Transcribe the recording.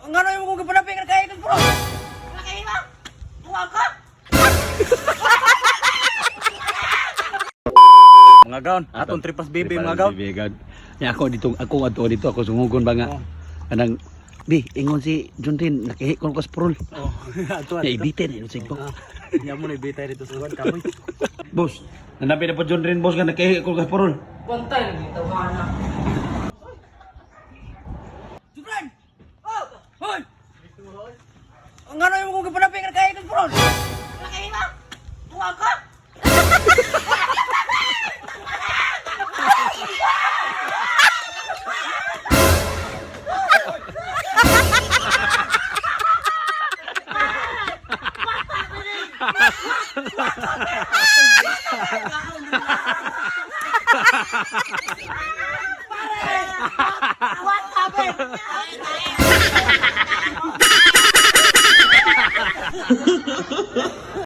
Ang ano yung kong gipanapi nga kay bro? Laki mo! Kuha ka! Mga gaon, atong tripas baby mga gaon. Baby gaon. Nya ako dito, ako adto dito ako sungugon ba nga. Oh. Kanang Bi, ingon si Junrin, nakahi ko kas prol. Oh, ato Ya ibitin eh, sig ko. Nya mo na ibitay dito sa kuan kahoy. Boss, nanabi na po Junrin boss nga nakahi ko kas prol. Bantay lagi tawana. Jubran! Oh! Hoy! Ang ano yung kong gipanapi nga kay bro? Laki mo! Kuha ka! What happened?